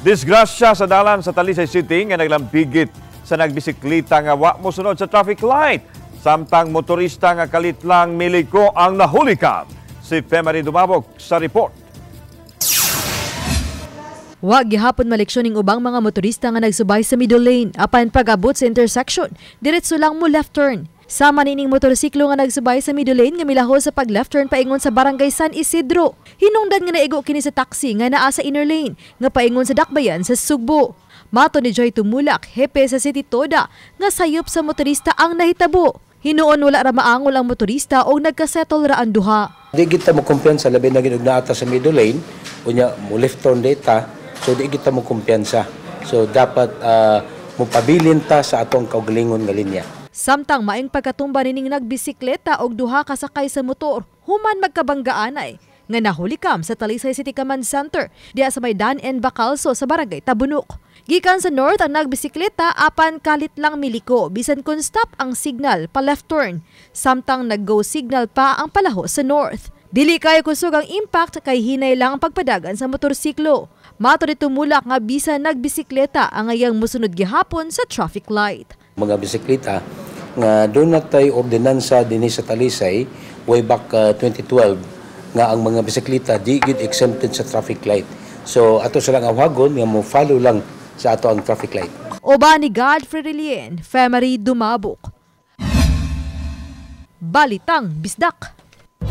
Disgrasya sa dalan sa Talisay City nga naglambigit sa nagbisikleta nga wa mosunod sa traffic light. Samtang motorista nga kalit lang miliko ang nahulikam. Si Femary Dumabok sa report. Wa gihapon maleksyon ning ubang mga motorista nga nagsubay sa middle lane apan pag-abot sa intersection, diretso lang mo left turn. Sama nining motorsiklo nga nagsubay sa middle lane nga milaho sa pag left turn paingon sa Barangay San Isidro. Hinungdan nga naigo kini sa taxi nga naa sa inner lane nga paingon sa Dakbayan sa Sugbo. Mato ni Joy Tumulak, hepe sa City Toda, nga sayop sa motorista ang nahitabo. Hinuon wala ra maangol ang motorista o nagkasettle ra ang duha. Di kita mo kumpiyansa, labi na gid og naa ta sa middle lane, unya mo left turn data, so di kita mo kumpiyansa. So dapat mopabilin ta sa atong kaugalingon nga linya. Samtang maing pagkatumba nining nagbisikleta og duha ka sakay sa motor, human magkabanggaanay nga nahulikam sa Talisay City Command Center diya sa may Dan N. Bacalso sa Barangay Tabunok. Gikan sa north ang nagbisikleta apan kalit lang miliko bisan kun stop ang signal pa left turn, samtang nag-go signal pa ang palaho sa north. Dili kayo kusog ang impact kay hinay lang ang pagpadagan sa motorsiklo. Mato ni Tumulak nga bisan nagbisikleta ang angayang musunod gihapon sa traffic light. Mga bisikleta nga doon na tay ordinansa dinhi sa Talisay way back 2012 nga ang mga bisikleta di gid exempted sa traffic light. So ato silang awhagon nga mo follow lang sa ato ang traffic light. Uban ni Godfrey Relien, Femery Dumabok. Balitang Bisdak.